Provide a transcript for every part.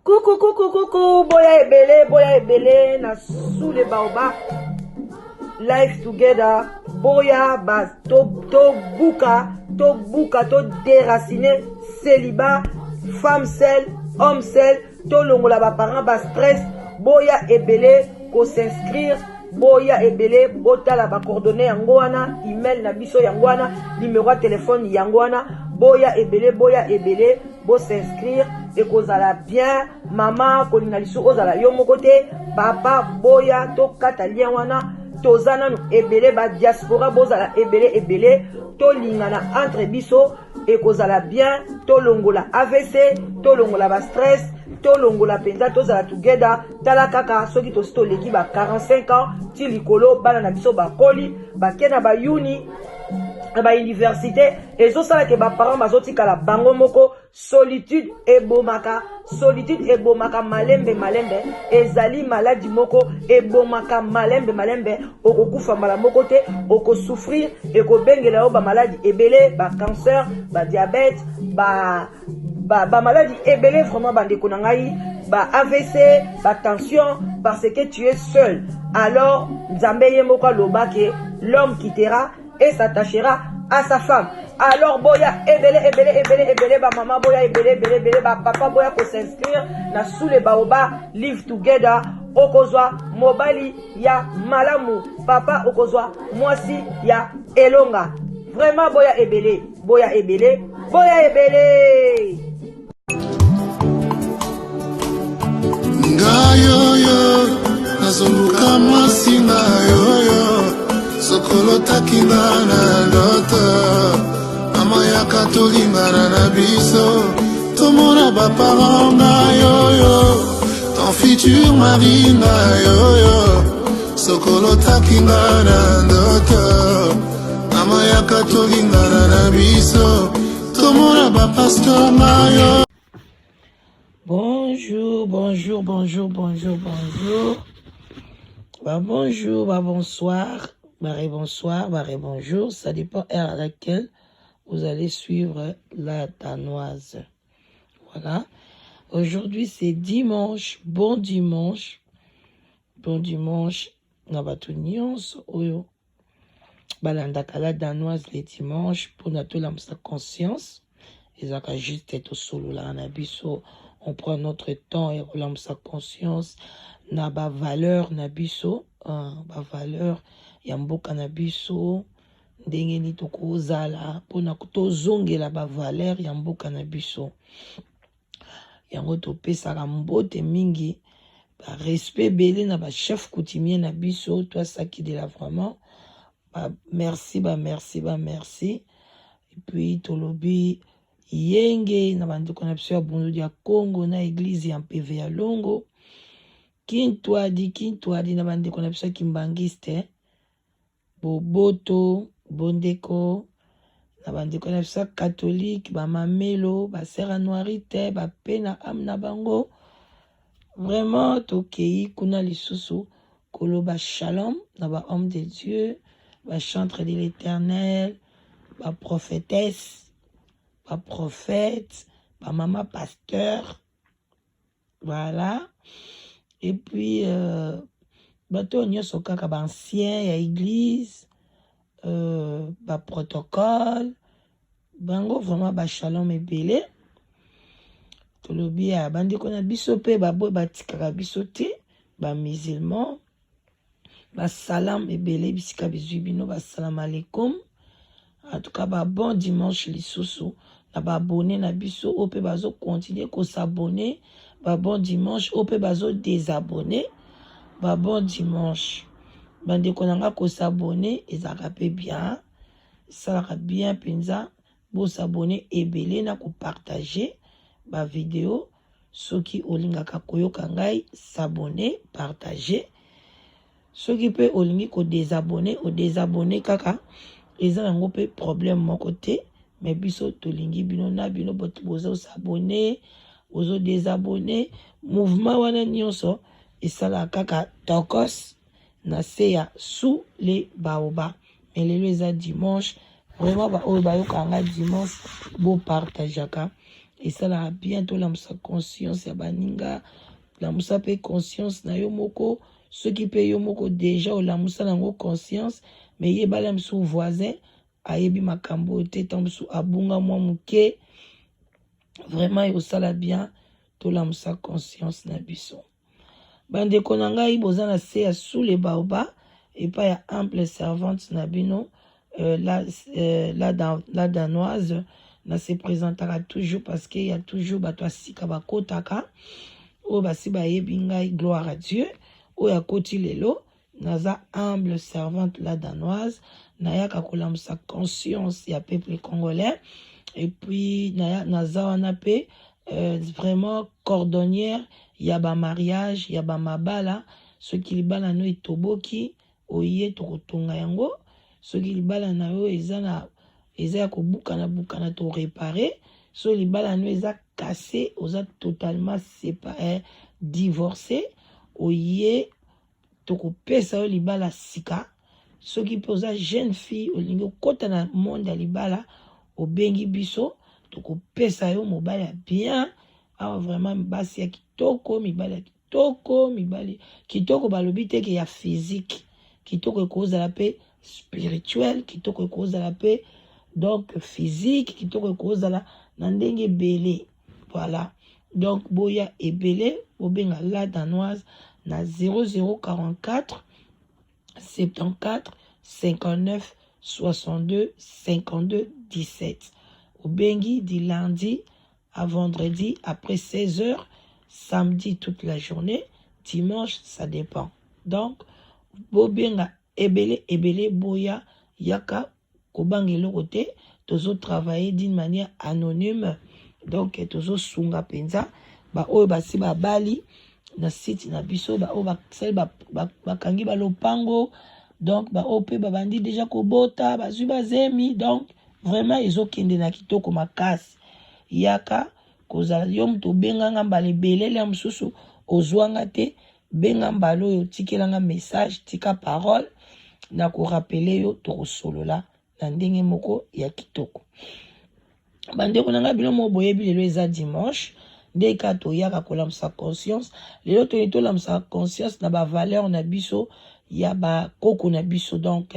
Coucou, coucou, coucou, boya ebele, boya ebele, na sous les baobabs, life together, boya ba to to buka, to buka, to déraciner, célibat, femme seule, homme seul, to longola ba parents ba stress, boya ebele ko s'inscrire, boya ebele botala ba coordonnées yango wana, email na biso yango wana, numéro ya téléphone yango wana, boya ebele, boya ebele, bo s'inscrire ekozala bien. Mama kolinga lisusu ozala yo moko te, papa boya tokata lien wana, toza nanu ebele ba diaspora, bozala ebele ebele, tolingana entre biso, ekozala bien. Tolongola AVC, tolongola ba stress, tolongola mpenza, tozala together. Tala kaka soki tosi toleki ba 45 ans ti likolo, bana na biso bakoli, bake na bayuni na bauniversité, ezosala ke baparent bazotikala bango moko. Solitude ebomaka, solitude ebomaka malembe malembe, ezali maladi moko ebomaka malembe malembe. Okokufa mbala moko te, okosouffrir, ekobengela yo bamaladi ebele, bacancer, badiabète, ba bamaladi ba ebele. Vraiment bandeko na ngai, ba AVC, ba tension, parce que tu es seul. Alors Nzambe ye moko aloba ke l'homme quittera et s'attachera à sa femme. Alors boya ebele ebele ebele ebele, bamama boya ebele ebele ebele, bapapa boya kos'inscrire na sous les baobabs live together. Okozwa mobali ya malamu, papa okozwa mwasi ya elonga. Vraiment boya ebele, boya ebele, boya ebele. Ngai oyo nazoluka mwasi, ngai oyo sokolotaki nga na ndoto, mama yaka tolingana na biso, tomona baparent. Ngai oyo ton futur mari, ngai oyo sokolotaki nga na ndoto, mama yaka tolingana na biso, tomona bapasteur. Ngai oyo. Bonjour, bonjour, bonjour, bonjour, bonjour. Bah, bonjour, bah, bonsoir, bah, bonsoir, bah, bonjour. Ça dépend heure à laquelle vous allez suivre la Danoise. Voilà. Aujourd'hui, c'est dimanche. Bon dimanche. Bon dimanche. Na bato nyonso oyo balandaka la Danoise le dimanche mpona tolamusa conscience. Ezalaka juste tosololaka na biso, on prend notre temps ya kolamusa conscience na bavaleur na biso, bavaleur ya mboka na biso, ndenge nini tokozala mpona tozongela bavaleur ya mboka na biso. Yango topesaka mbote mingi, barespect ebele na bachef coutumier na biso. Twasakidela vraiment bamerci, bamerci, bamerci. Et puis tolobi yenge na bandeko na biso ya Bundu ya Congo na église ya Mpeve ya Longo, Kintwadi, Kintwadi na bandeko na biso ya Kimbangiste, boboto bondeko na bandeko na biso ya catholique, bamamelo, basœur Anuarite, bape na ame na bango. Vraiment tokei kuna lisusu koloba shalom na bahomme de Dieu, bachantre de l'Éternel, baprophétesse, baprophète, bamama pasteur. Voilà. Et puis bato oyo nyonso kaka baancien ya église, baprotocole bango, vraiment bashalom ebele. Tolobi ya bandeko na biso mpe baboye batikaka biso te, bamusulman, basalam ebele bisika bizwi bino, basalam alaikum. En tout cas babon dimanche lisusu na baabonnés na biso oyo mpe bazocontinuer kos'abonner, babon dimanche. Oyo mpe bazodésabonner, babon dimanche. Bandeko na nga, kos'abonner ezalaka mpe bien, esalaka bien mpenza. Bos'abonner ebele na kopartager bavideo. Soki olingaka koyoka ngai, s'abonner, partage. Soki mpe olingi kodésabonner, odésabonner kaka, eza yango mpe problème moko te. Mais biso tolingi bino na bino bato bozo s'abonner, bozo désabonner, mouvement wana nyonso esalaka kaka tokos na se ya Sous les Baobabs. Mais lelo eza dimanche, vraiment baoyo bayokaka nga dimanche, bopartageaka, esalaka bien. Tolamusa conscience ya baninga, lamusa mpe conscience na yo moko. Soki mpe yo moko déjà olamusa nango conscience, mais yebala mosusu voisin ayebi makambo oyo te, ntango mosusu abunga mwa moke. Vraiment ekosala bien tolamusa conscience na biso. Bandeko na ngai, boza na se ya Sous les Baobabs epai ya humble servante na bino, la Danoise. Na se présentaka toujours parce que ya toujours bato ya sika bakotaka. Oyo basi bayebi ngai, gloire à Dieu. Oyo akoti lelo, naza humble servante la Danoise. Nayaka kolamusa conscience ya peuple congolais et puis naza wana mpe vraiment cordonnière ya bamariage, ya bamabala. Soki libala no etoboki, oye, tokotonga yango. Soki libala na yo eza na eza ya kobukana bukana, toréparer. Soki libala no eza cassé, oza totalement divorcé, oye, tokopesa yo libala sika. Soki mpe oza jeune fille, olingi okɔta na monde ya libala, obengi biso, tokopesa yo mobali ya bien. Awa vraiment basi ya kitoko, mibali ya kitoko. Mibali kitoko, balobi te ke ya physique. Kitoko ekozala mpe spirituel, kitoko ekozala mpe donc physique, kitoko ekozala na ndenge ebele. Voilà, donc boya ebele, bobenga la Danoise na 0044 74 59 62 52 17. Obengi du lundi à vendredi après 16 heures, samedi toute la journée, dimanche ça dépend. Donc bobenga ebele ebele, boya, yaka, kobanga eloko te. Tozotravailler d'une manière anonyme, donc tozosunga mpenza baoyo basi babali na site na biso, baoyo basali, bakangi balopango, donc baoyo mpe babandi déjà kobota, bazwi bazemi. Donc vraiment ezokende na kitoko makasi. Yaka kozala yo moto obenganga mbala ebele, lia mosusu ozwanga te, benga mbala oyo, otikelanga message, tika parole, na korappeler yo, tokosolola na ndenge moko ya kitoko. Bandeko na ngai, bino moko boyebi, lelo eza dimanche, nde kaka toyaka kolamusa conscience. Lelo toyei tolamusa conscience na bavaleur na biso ya bakoko na biso, donc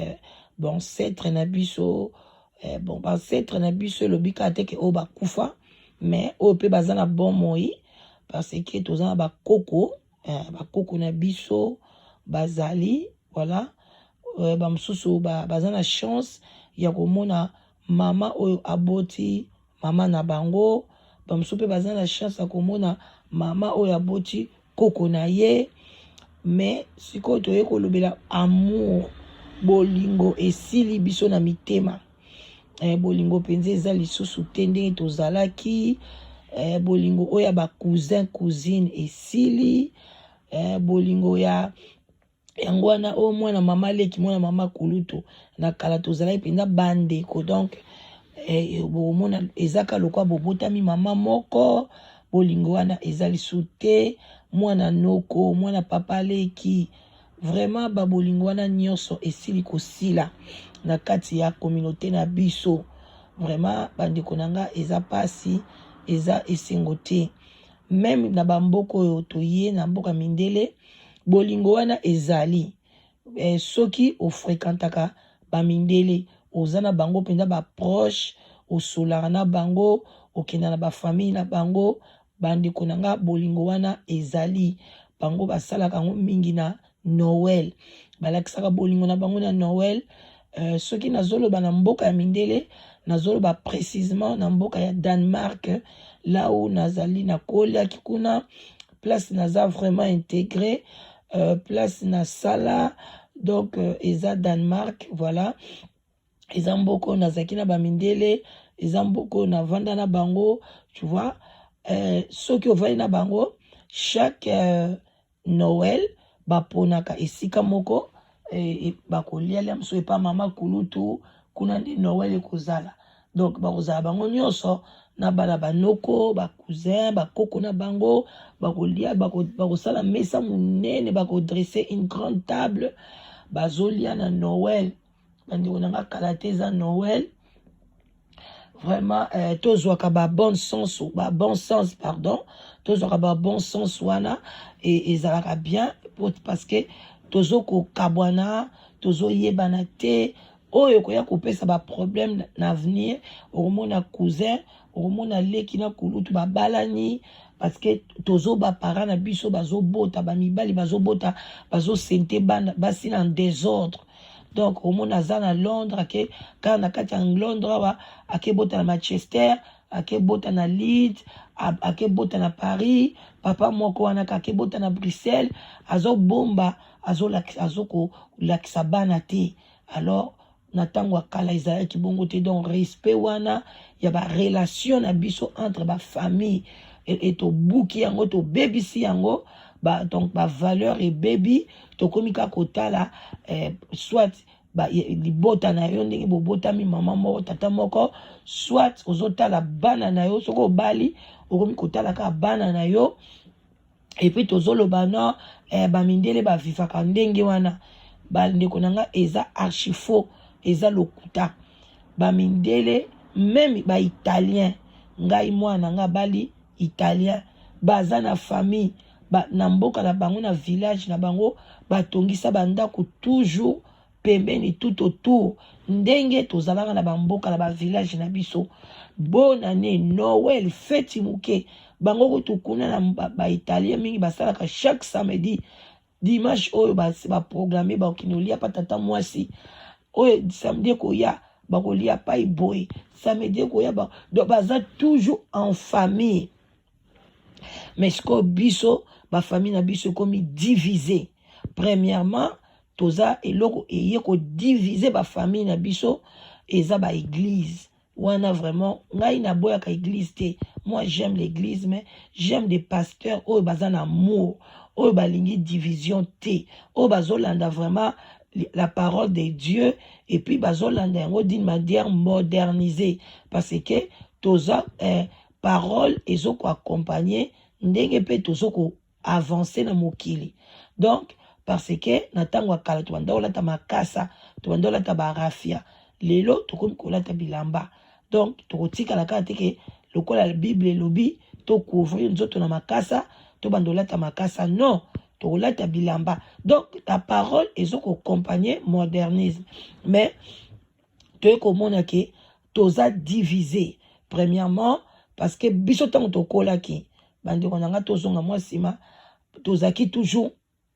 baancêtre na biso. Bon, baancêtre na biso elobi kaka te ke oyo bakufa, mais oyo mpe baza na bomoi, parce que toza na bakoko, bakoko na biso bazali. Voilà, bamosusu baza na chance ya komona mama oyo aboti mama na bango, bamosusu mpe baza na chance ya komona mama oyo aboti koko na ye. Mais sikoyo toye kolobela amour. Bolingo esili biso na mitema. Bolingo mpenza eza lisusu te ndenge tozalaki. Bolingo oyo ya bacousin, cousine esili. Bolingo ya yango wana oyo mwana mama leki, mwana mama kulutu, na kala tozalaki mpenza bandeko. Donc bokomona ezaka lokwa bobotami mama moko. Bolingo wana eza lisusu te. Mwana noko, mwana papa leki, vraiment babolingo wana nyonso esili kosila na kati ya communauté na biso. Vraiment, bandeko na nga, eza mpasi, eza esengo te. Même na bamboka oyo toye, na mboka mindele, bolingo wana ezali. Soki ofréquentaka bamindele, oza na bango mpenza baproche, osolaka na bango, okenda na bafamille na bango, bandeko na nga, bolingo wana ezali. Bango basalaka yango mingi na Noël, balakisaka bolingo na bango na Noël. Soki nazoloba na mboka ya mindele, nazoloba précisement na mboka ya Danemark, là où nazali, nakoliaki kuna, place naza vraiment intégré, place nasala. Donc eza Danemark. Voilà, eza mboka oyo nazalaki na bamindele, eza mboka oyo navanda na bango, tu vois. Soki ovandi na bango, chaque Noël baponaka esika moko, bakolia lia mosusu epa mama kulutu kuna, nde Noël ekozala. Donc bakozala bango nyonso na bana, banoko, bacousin, bakoko na bango, bakolia, bakosala mesa monene, bakodresser une grande table, bazolia na Noël. Bandeko na nga, kala te eza Noël. Vraiment, tozwaka babon sens, babon sens, pardon, tozwaka babon sens wana. Ezalaka bien parce que tozokokabwana, tozoyebana te. Oyo ekoya kopesa baproblème na avenir. Okomona cousin, okomona leki na kulutu babalani parce que tozo baparent na biso bazobota bamibali, bazobota, bazosente bana basi na désordre. Donc omona aza na Londres, ake kaka na kati ya Londres awa, akebota na Manchester, akebota na Leeds, akebota na Paris. Papa moko wana kaka akebota na Bruxelles, azobomba, azokolakisa bana te. Alors na ntango ya kala ezalaki bongo te. Donc respect wana ya barelation na biso entre bafamille e tobuki yango, tobebisi yango ba, donc bavaleur ebebi. Tokomi kaka kotala soit libota na yo, ndenge bobotami mama moko, tata moko, soit ozotala bana na yo. Soki obali, okomi kotala kaka bana na yo. Et puis tozoloba no bamindele bavivaka ndenge wana. Bandeko na nga, eza archi faux, eza lokuta. Bamindele, même baitalien, ngai mwana nga bali italien, baza na famille ba, na mboka na bango, na village na bango, batongisa bandako toujours pembeni, tout autour, ndenge tozalaka na bamboka, na bavillage na biso. Bonane, Noël, feti moke. Bango kutu kuna na baitalien mingi basalaka chaque samedi, dimanche oyo baprogramme, bakokende kolia pa tata mwasi oyo. Samedi ekoya, bakolia pai boye. Samedi ekoya ba... donc baza toujours en famille. Mais sikoyo biso, bafamille na biso ekomi divisé. Premièrement, toza eloko eye kodiviser bafamille na biso, eza baéglise wana. Vraiment, ngai naboyaka église te. Moi, j'aime l'église, mais j'aime des pasteurs oyo baza na amour, oyo balingi division te, oyo bazolanda vraiment la parole de Dieu et puis bazolanda yango d'une manière modernisée, parce que toza parole ezokoaccompagne ndenge mpe tozokoavance na mokili. Donc parce que na ntango ya kala, tobanda kolata makasa, tobanda kolata barafia. Lelo tokomi kolata bilamba. Donc tokotikala kaka te ke lokola Bible elobi tocouvrir nzoto na makasa, tobanda kolata makasa. Non, tokolata bilamba. Donc la parole ezokoaccompagne modernisme. Mais toye komona ke toza divisé, premièrement parce que biso ntango tokolaki, bandeko na nga, tozonga mwa nsima, tozalaki toujours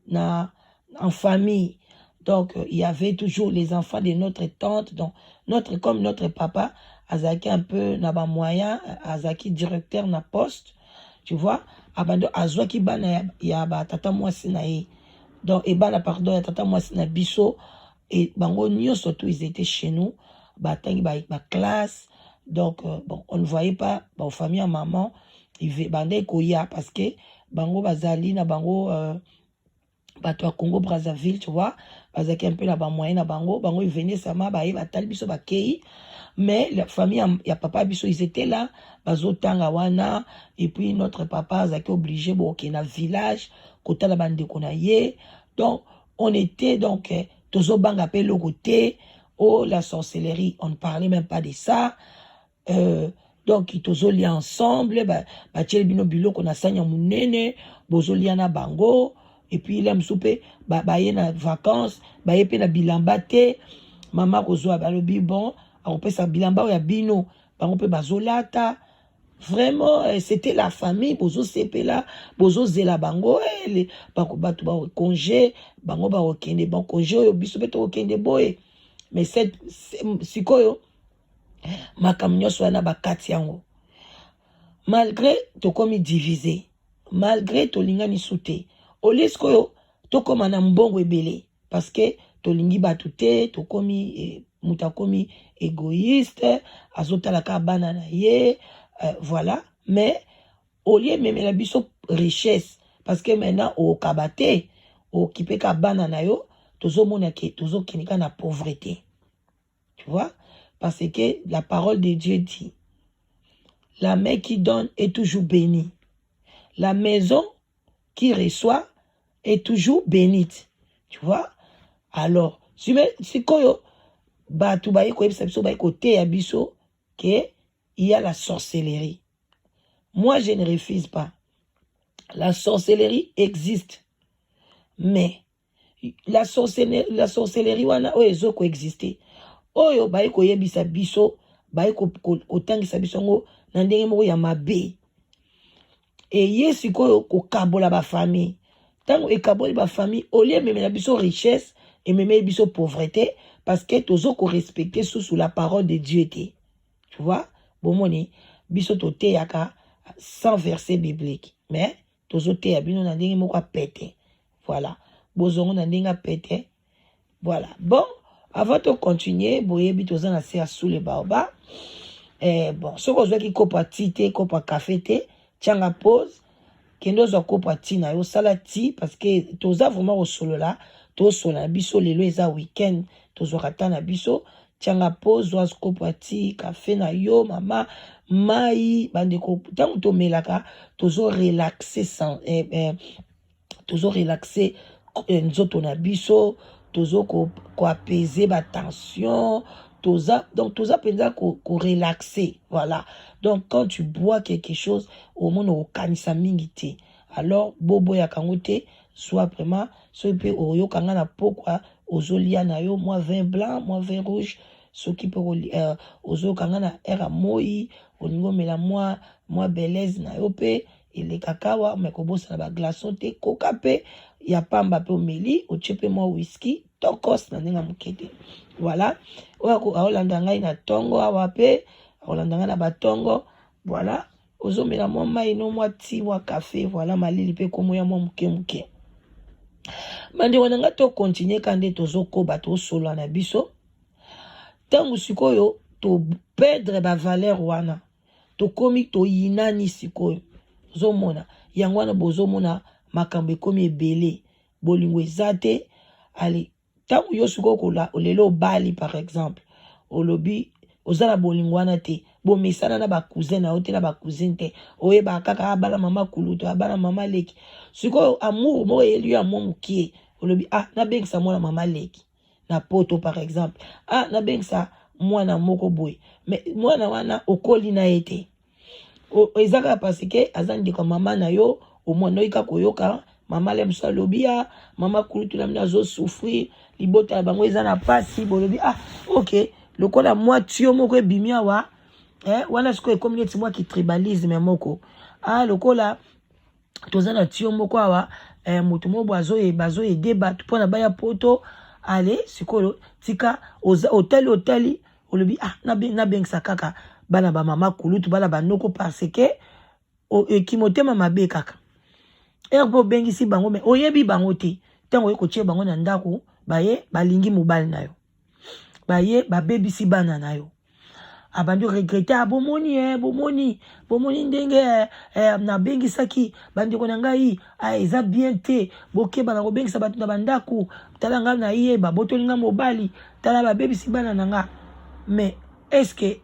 na en famille. Donc il y avait toujours les enfants de notre tante. Donc notre comme notre papa azalaki un peu na bamoyen, azalaki directeur na poste, tu vois, abando azwaki bana ya batata mwasi na ye, donc ebana, pardon, ya tata mwasi na biso. E bango nyonso tout, ils étaient chez nous, batangi baclasse ba. Donc bon, on ne voyait pas bafamille ya maman bandaki koya parce que bango bazali na bango bato ya Congo Brazzaville, tu vois, bazalaki un peu na bamoyen na bango. Bango eveni sama, baye, batali biso, bakei. Mais la famille ya papa biso, ils étaient là, bazotanga wana. Et puis notre papa azalaki obligé bokokende na village kotala bandeko na ye. Donc on était, donc tozobanga mpe eloko te. Oh, la sorcellerie, on ne parlait même pas de ça. Donc tozolia ensemble, batieli bino biloko na sani ya monene, bozolia na bango. Et puis ila mosusu mpe baye na vacances, baye mpe na bilamba te. Mama kozwa, balobi bon, akopesa bilamba oyo ya bino, bango mpe bazolata. Vraiment, c'était la famille, bozosepela, bozozela bango, bato bacongé, bango bakokende bacongé oyo, biso mpe tokokende boye. Mais sikoyo makambo nyonso wana bakati yango. Malgré tokomi divisé, malgré tolingani su te, olie sikoyo tokóma na mbongo ebele parce que tolingi bato te. Tokomi moto akomi égoïste, azotala kaka bana na ye, voilà. Mais olie ememela biso richesse, parce que maintenant okaba te, okipe ka bana na yo. Tozomona ke tozokende kaka na pauvreté, tu vois. Parce que la parole de Dieu dit, la main qui donne est toujours bénie. La maison qui reçoit est toujours bénite. Tu vois? Alors, sikoyo bato baye koyebisa biso, baye koteya biso ke il y a la sorcellerie. Moi, je ne refuse pas. La sorcellerie existe. Mais la sorcellerie wana oyo ezokoexiste, oyo baye koyebisa biso, baye kotangisa biso yango na ndenge moko ya mabe, eye sikoyo kokabola bafamille. Ntango ekaboli bafamille, au lieu ememela biso richesse, ememeli biso pauvreté, parce que tozo korespecte susu la parole de Dieu te. Tu vois, bomoni, biso toteyaka sans verset biblique, mais tozoteya bino na ndenge moko apete. Voilà, bozongo na ndenge apete. Voilà. Bon, avant tocontinue, boyebi toza na se ya sous le baobab. Bon, soki ozwaki kopo ya ti te, kopo ya kafe te, tianga pause, kende ozwa kopo ya ti na yo, osala ti, parce que toza vraiment kosolola, tosolola na biso. Lelo eza weekend, tozwaka ta na biso. Tianga pause, zwa kopo ya ti, kafe na yo, mama, mai. Bandeko, ntango tomelaka, tozorelaxe sans, tozorelaxe nzoto na biso, tozo koapaiser batension, toza donc toza mpenza korelaxe. Voilà. Donc quand tu bois quelque chose, omona okokanisa mingi te. Alors boboyaka yango te. Soit vraiment, soki mpe oyoka nga na pokwa, ozolia na yo mwa vin blanc, mwa vin rouge. Soki mpe ozoyoka nga na heure ya moi, olingi omela mwa beleze na yo mpe elekaka awa, me kobosana baglaçon te, koka mpe ya pamba mpe omeli, otie mpe mwa whisky tokos na ndenge ya moke te. Voilà. Oyo aolanda ngai na ntongo awa mpe akolanda ngai na batongo. Voilà, ozomela mwa mai no, mwa ti, mwa kafe. Voilà, malili mpe komoya mwa moke moke. Bandeko na ngai, tokontinue ka nde tozokoba, tosolola na biso. Ntango sikoyo toperdre bavaleur wana, tokomi toyinani. Sikoyo ozomona yango wana, bozomona makambo ekomi ebele, bolingo eza te. Ale, ntango yo sikoyo lelo obali, par exemple, olobi oza na bolingo wana te, bomesana na bacousin na yo te, na bacousine te, oyebaka kaka abala mama kulutu, abala mama leki. Sikoyo amour moko eyeli yo ya mwa mokie, olobi: "Ah, nabengisa mwana mama leki na Poto," par exemple, "ah, nabengisa mwana moko boye." Mais mwana wana okoli na ye te, eza kaka parce que aza ndeko ya mama na yo. Omwana oyika koyoka mama le mosu alobi: "Ya mama kulutu na bino azosouffrir, libota na bango eza na pasi." Bolobi: "Ah, ok." Lokola mwa tio moko ebimi awa, wana sikoyo ekomi neti mwa kitribalisme moko. Ah, lokola toza na tio moko awa, moto moko boye azoaider bato mpona baya Poto. Ale, sikoyo tika otali, otali, olobi: "Ah, nabengisa kaka bana bamama kulutu, bana banoko," parce que eki motema mabe kaka. Heure mpe obengisi bango, me oyebi bango te. Ntango oye kotia bango na ndako, baye balingi mobali na yo, baye babebisi bana na yo, abandi regretter: "Ah, bomoni, bomoni, bomoni ndenge nabengisaki bandeko na ngai. Ah, eza bien te. Bokeba na kobengisa bato na bandako. Tala ngai na ye, babotoli nga mobali, tala babebisi bana na nga." Mais est ce que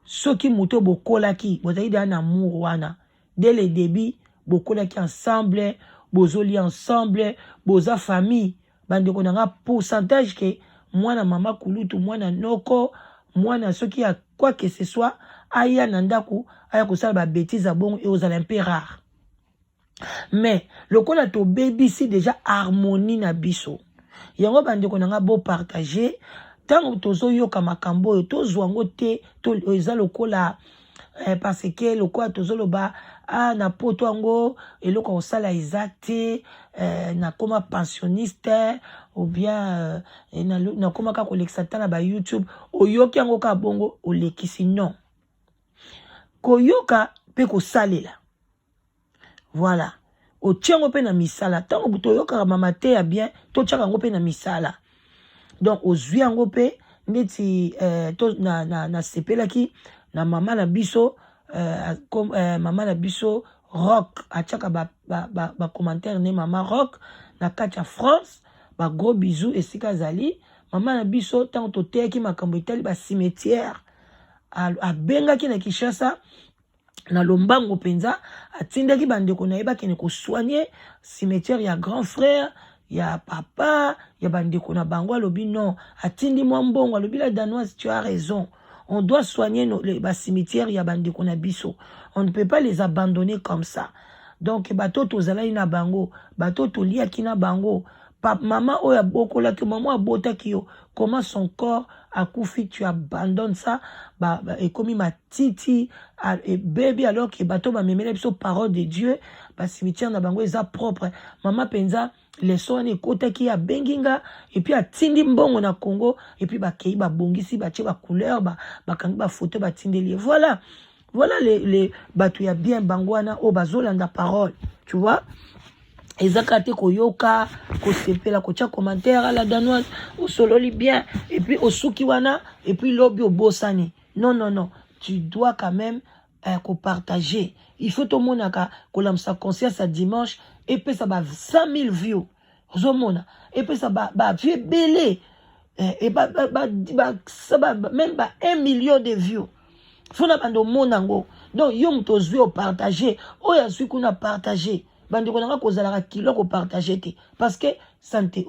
soki moto bokolaki, bozalaki deya na amour wana dès le début, bokolaki ensemble, bozolia ensemble, boza famille, bandeko na nga, pourcentage ke mwana mama kulutu, mwana noko, mwana soki ya quoi que ce soit aya na ndako, aya kosala babêtises ya bongo, eozala mpe rare. Mais lokola tobebisi déjà harmonie na biso, yango bandeko na nga, bopartage. Ntango tozoyoka makambo oyo, tozwa yango te eza lokola parce que lokola tozoloba: "Ah, na Poto yango eloko ya kosala eza te, nakóma pensionniste ou bien nakóma kaka kolekisa ta na baYouTube." Oyoki yango kaka bongo, olekisi. Non, koyoka mpe kosalela. Voilà, otia yango mpe na misala. Ntango toyokaka mama te ya bien, totiaka yango mpe na misala. Donc ozwi yango mpe neti nasepelaki na mama na biso, mama na biso Rock, atiaka bacommentaire ba, ba, ba ne mama Rock na kati ya France. Bagros bisous esika azali. Mama na biso, ntango toteyaki makambo etali ba cimetière, abengaki na Kinshasa na lombango mpenza, atindaki bandeko na ye bakende kosoigne cimetière ya grand frère, ya papa, ya bandeko na bango. Alobi non, atindi mwa mbongo, alobi la Danoise, tu as raison, on doit soigner ba cimetière ya bandeko na biso, on ne peut pas les abandonner comme ça. Donc bato tozalaki na bango, bato toliaki na bango, mama oyo abokolaki, mama abotaki yo, comment son corps akufi, tu abandonnes ça, ba, ekomi matiti, ebebi, alors que bato bamemela biso parole de Dieu, bacimetière na bango eza propre. Mama mpenza, leso wana ekotaki, abengi nga et puis atindi mbongo na Congo et puis bakei, babongisi, batie bacouleur, bakangi bafoto, batindeli ye. Voilà, voilà les bato ya bien, bango wana oyo bazolanda parole, tu vois. Eza kaka te koyoka, kosepela, kotia commentaire à la Danoise, osololi bien, et puis osuki wana, et puis lobi obosani. Non, non, non, tu dois quand même kopartager. Il faut tomonaka kolamisa conscience ya dimanche, epesa ba 100 000 views, ozomona, epesa ba vues ebele, même ba 1 million de vues, fona bando omona yango. Donc yo moto ozwi, opartage, oyo azwi kuna, partage. Bandeko na nga, kozalaka kilo kopartage te, parce que sante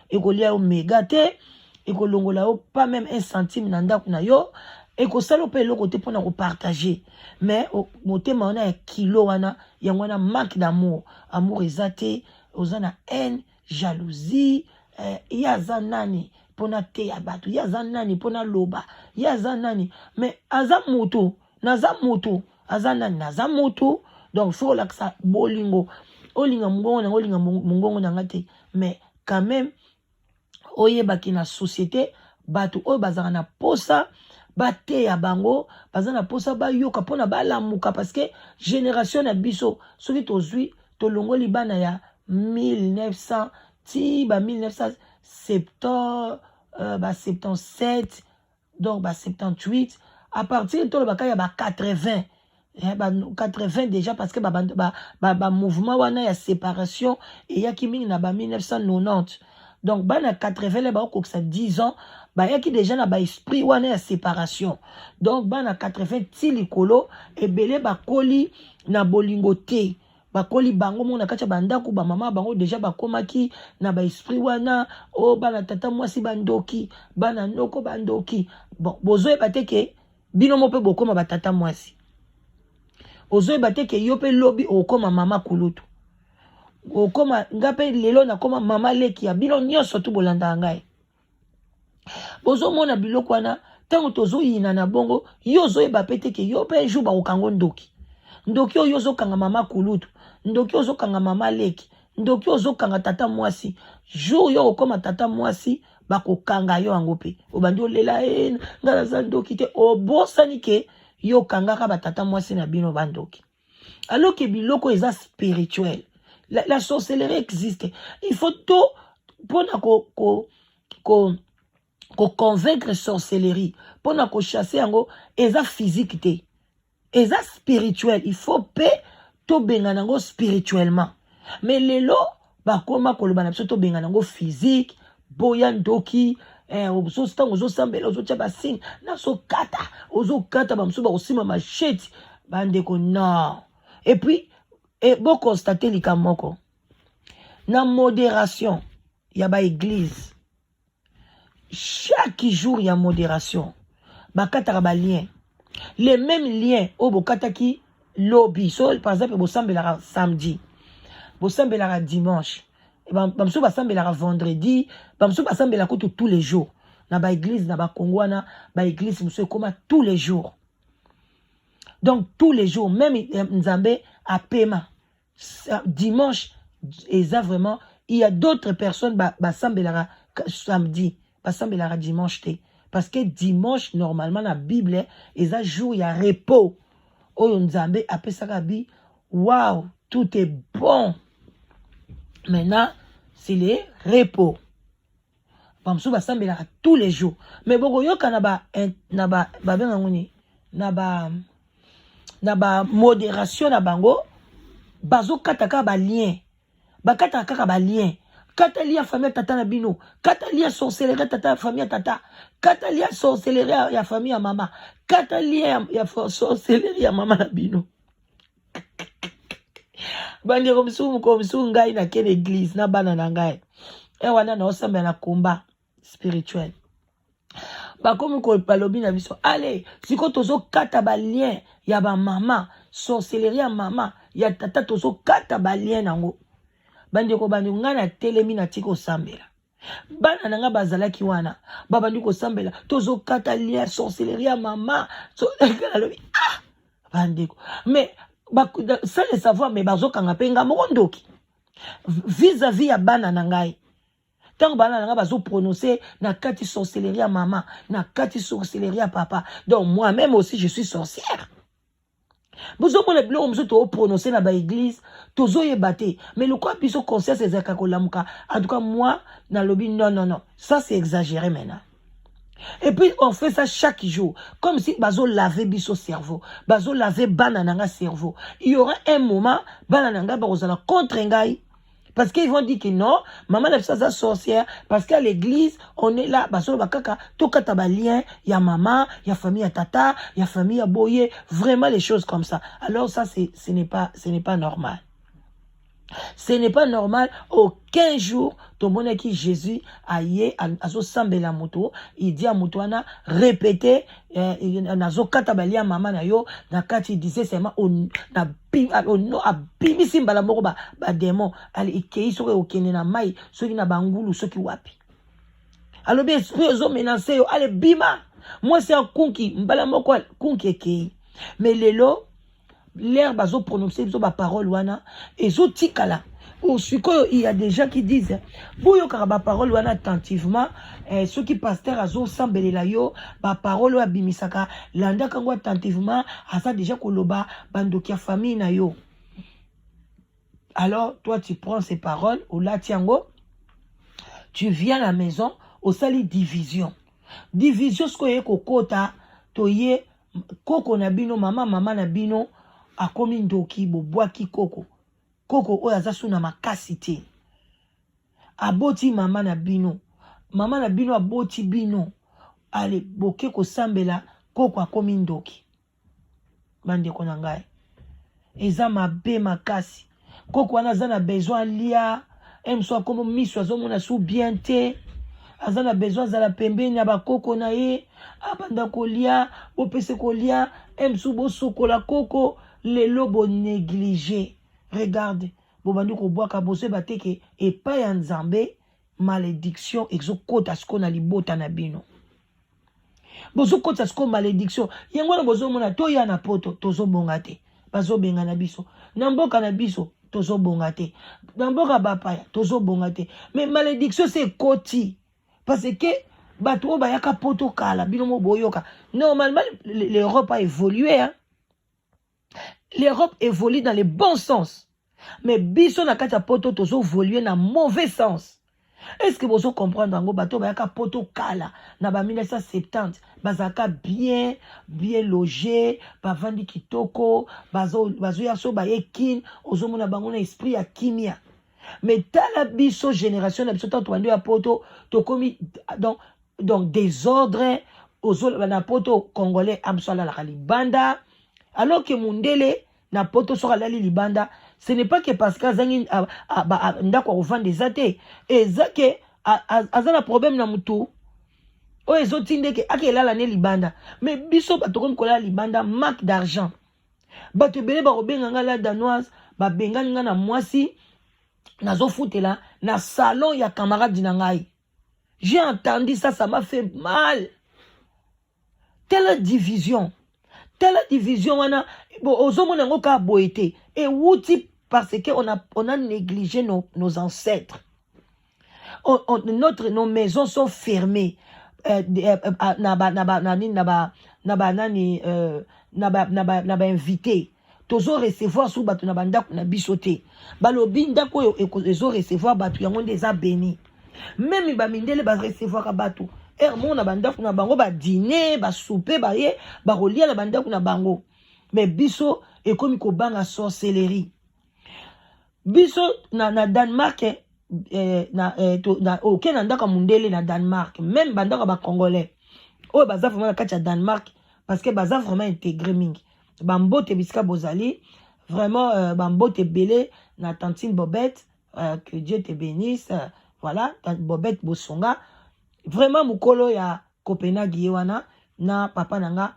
ekolia yo mega te, ekolongola yo pas même un centime na ndako na yo, ekosala mpe eloko te mpona kopartage. Mais motema wana ya kilo wana, yango wana manque d'amour. Amour eza te, oza na haine, jalousie. Ye aza nani mpona teya bato? Ye aza nani mpona loba? Ye aza nani? Mais aza motu, naza motu, aza nani? Naza motu. Donc faut olakisa bolingo. Olinga mongongo nanga, olinga mongongo na nga te, mais quand même oyebaki na société bato oyo bazalaka na posa bateya bango, baza na posa bayoka mpona balamuka, parce que génération na biso, soki tozwi, tolongoli bana ya 1900 ti ba 1970, ba 77, donc ba 78, à partir tolobaka ya ba 80, ba 80 déjà, parce que bamouvement ba, ba, ba wana ya séparation eyaki mingi na ba 1990. Donc bana 80 le bakokokisa 10 ans, bayaki déjà na baesprit wana ya séparation. Donc bana 80 ti likolo, ebele bakoli na bolingo te, bakoli bango moko na kati ya bandako. Bamama bango déjà bakomaki na baesprit wana: o bana tata mwasi bandoki, bana noko bandoki. Bon, bozoyeba te ke bino mo mpe bokóma batata mwasi, ozoyeba te ke yo mpe lobi okóma mama kulutu, okóma. Nga mpe lelo nakóma mama leki ya bino nyonso tu bolandaka ngai. Bozomona biloko wana, ntango tozoyina na bongo, yo ozoyeba mpe te ke yo mpe jour bakokango ndoki. Ndoki oyo ozokanga mama kulutu, ndoki oyo ozokanga mama leki, ndoki oyo ozokanga tata mwasi, jour yo okóma tata mwasi, bakokanga yo yango mpe. Obandi olela: e ngai naza ndoki te. Obosani ke yo okangaka batata mwasi na bino bandoki, alors que biloko eza spirituel. La sorcellerie existe. Il faut to mpona ko, ko, ko, koconvaincre sorcellerie, mpona kochasser yango, eza physique te, eza spirituel. Il faut mpe tobengana yango spirituellement. Mais lelo bakóma koloba na biso tobengana yango physique. Boya ndoki, ntango ozosambela, ozotia basigne, nazokata, ozokata, bamosusu bakosimba machette. Bandeko, non. Et puis boconstate likambo moko na modération ya baéglise. Chaque jour ya modération, bakataka balien, les mêmes liens oyo bokataki lobi. So par exemple bosambelaka samedi, bosambelaka dimanche, bamosusu basambelaka vendredi, bamosusu basambelaka kutu tous les jours na baéglise na bakongo wana. Baéglise mosusu ekóma tous les jours. Donc tous les jours même, Nzambe apema dimanche eza vraiment. Il y a d'autres personnes basambelaka samedi, basambelaka dimanche te, parce que dimanche normalement na Bible eza jour ya repos oyo Nzambe apesaka bi. Wow, tout est bon, maintenant c'est le repos. Bamosusu basambelaka tous les jours, mais bokoyoka na ba na ba babengango nini, na ba modération na bango, bazokata kaka balien, bakataka kaka balien. Kata lien ya famille ya tata na bino. Kata lien ya sorcellerie ya tata ya famille ya tata. Kata lien ya sorcellerie ya famille ya mama. Kata lien ya sorcellerie ya mama na bino. Bandeko mosusu, mokolo mosusu ngai nake na eglise na bana na ngai e wana naosambela na combat spirituel, bakomi balobi na biso: "Ale, sikoyo tozokata balien ya bamama, sorcellerie ya mama, ya tata, tozokata balien nango." Bandeko, bandeko, ngai natelemi, natiki kosambela. Bana na ngai bazalaki wana, babandi kosambela: "Tozokata lien sorcellerie ya mama." So, nalobi: "Ah, bandeko, mais sans le savoir, mais bazokanga mpe nga moko ndoki vis-à-vis ya bana na ngai." Ntango bana na ngai bazoprononce na kati sorcellerie ya mama, na kati sorcellerie ya papa, donc moi-même aussi je suis sorcière. Bozomona biloko mosusu tooprononce na baeglise, tozoyeba te. Mais lokola biso conscience ezalaka kolamuka, en tout cas moi nalobi: "Non, non, non, ça c'est exagéré maintenant." Et puis on fait ça chaque jour, comme si bazo laver biso cerveau, bazo laver bana na nga cerveau. Il y aura un moment, bana na nga bakozala contre ngai, parce qu'ils vont dire que non, maman na biso aza sorcière, parce qu'à l'église, on est là, bazoloba kaka tokata balien ya mama, ya famille ya tata, ya famille ya boye, vraiment les choses comme ça. Alors ça, c'est ce n'est pas normal. Ce n'est pas normal. Aucun jour tomonaki Jésus aye azosambela moto, idi ya moto wana répété eh, nazokata balien mama na yo na kati. Disait seulement, abimisi mbala moko badémon ba ekei, soki okende na mai, soki na bangulu, soki wapi. Alobi: "Esprit ezomenacer yo, ale bima, mwasi ya kunki." Mbala moko kunki ekei. Mais lelo l'air bazoprononce biso baparole wana ezotikala. Sikoyo il y a des gens qui disent: boyokaka baparole wana attentivement. Soki pasteur azosambelela yo, baparole oyo abimisaka, landaka yango attentivement. Aza déjà koloba bandoki ya famille na yo. Alors toi, tu prends ces paroles, olati yango, tu viens à la maison, osali division. Division sikoyo eye kokota. Toye koko na bino, mama na bino akomi ndoki. Bobwaki koko, koko oyo aza su na makasi te, aboti mama na bino, mama na bino aboti bino. Ale, boke kosambela, koko akomi ndoki. Bandeko na ngai, eza mabe makasi. Koko wana aza na besoin alia mosu, akomi miso, azomona su bien te, aza na besoin azala pembeni ya bakoko na ye, abanda kolia, bopese kolia mosu, bosokola koko. Lelo bonéglige. Regarde, bobandi kobwaka, bozoyeba te ke epai ya Nzambe malédiction ezokota sikoyo na libota na bino. Bozokota sikoyo malédiction yango wana. Bozomona, toya na Poto, tozobonga te, bazobengana biso na mboka na biso, tozobonga te na mboka bapaya, tozobonga te. Mais malédiction se ekoti parce que bato oyo bayaka Poto kala, bino mo boyoka, normalement l'Europe a évolué, hein? L'Europe évolue dans le bon sens, mais biso na kati ya Poto tozoévolue na mauvais sens. Est ce que bozo comprendre yango? Bato bayaka Poto kala na ba 1970 bazalaka bien, bien logé, bavandi kitoko, bazoya so baye Kine, ozomona bango na esprit ya kimia. Mais tala biso, génération na biso, ntango tobandi ya Poto, tokomi donc désordre. Ozoloba na Poto, Congolais amoso alalaka libanda, alors que mundele na Poto, soki alali libanda, ce n'est pas que parce que azangi ndako ya kovanda. Eza te, eza ke aza na problème na mutu oyo ezotinda eke akelala ne libanda. Mais biso bato komi kolala libanda, manque d'argent. Bato ebele bakobenga nga La Danoise, babengani nga na mwasi, nazofutela na salon ya camarade na ngai. J'ai entendu ça, ça m'a fait mal. Telle division, telle division wana ozomona yango kaka boye te, ewuti parce que on a négligé nos ancêtres. On, on, notre, nos maisons sont fermées na ba na ba nani na ba nani na ba invité. Tozo recevoir su bato na bandako na biso te. Balobi ndako oyo ezo recevoir bato, yango nde eza béni. Même bamindele barecevoirka bato heure moko na bandako na bango, badîner, basouper, baye bakolia na bandako na bango. Mais biso ekomi kobanga sorcellerie. Biso na Danemark. eh, na, eh, to, na, oke na ndako ya mundele na Danemark, même bandako ya bacongolais oyo baza vraiment na kati ya Danemark, parce que baza vraiment intégré mingi. Bambote bisika bozali vraiment, bambote ebele na tantine Bobette, que Dieu te bénisse. Voilà, Bobette Bosonga, vraiment mokolo ya Copenhague ye wana na papa na nga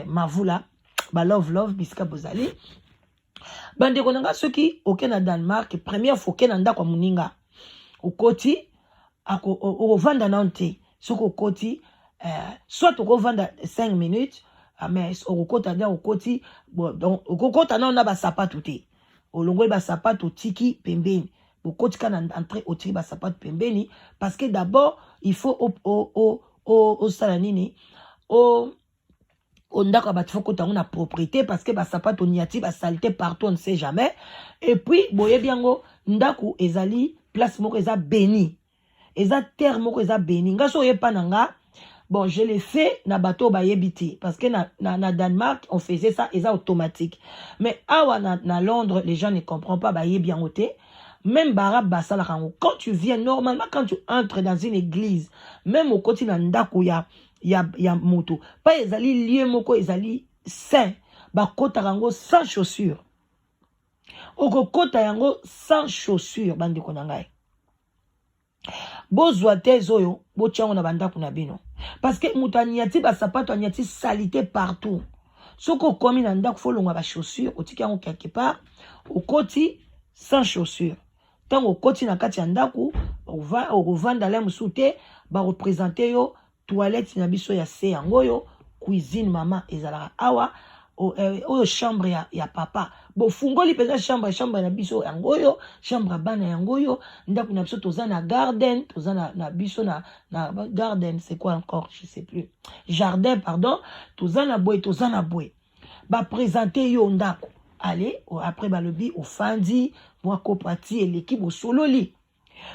Mavula. Balove love bisika bozali, bandeko na nga. Soki oke na Danemark, première fois oke na ndako ya moninga, okoti, okovanda nano te. Soki okoti, soit okovanda 5 minutes, mais okokota nde okoti. Bon, donc okokota nano na basapatu te, olongoli basapatu, otiki pembeni. Bokoti kaka na entrée, otiki basapatu pembeni, parce que d'abord il faut osala nini? O ndako ya bato, faut kota yango na propriété, parce que basapato oniati, basaleté partout, on ne sait jamais. Et puis boyebi yango, ndako ezali place moko eza béni, eza terre moko eza béni. Nga so oyepa na nga, bon, je l'ai fait na bato bayebi te, parce que na Danemark on faisait ça, eza automatique. Mais awa na Londres, les gens ne comprennent pas, bayebi yango te. Même baarabe basalaka yango. Quand tu viens, normalement, quand tu entres dans une église, même okoti na ndako ya moto pa, ezali lieu moko ezali saint, bakotaka yango sans chaussure. Okokota yango sans chaussure. Bandeko na ngai, bozwa thèse oyo, botia yango na bandako na bino, parce que moto aniati basapato, aniati saleté partout. Soki okomi na ndako, faut olongwa bachaussure, otiki yango quelque part, okoti sans chaussure. Ntango okoti na kati ya ndako, okovanda le mosusu te. Bareprésenter yo toilette na biso ya se, yango oyo cuisine mama ezalaka awa, oyo chambre ya papa. Bofungoli mpenza chambre na biso, yango oyo chambre ya bana, yango oyo ndako na biso. Toza na garden, toza na biso na garden, c'est quoi encore? Je sais plus, jardin, pardon. Toza na boye, toza na boye. Baprésenter yo ndako, ale après balobi ofandi mwa kopo ati eleki, bosololi.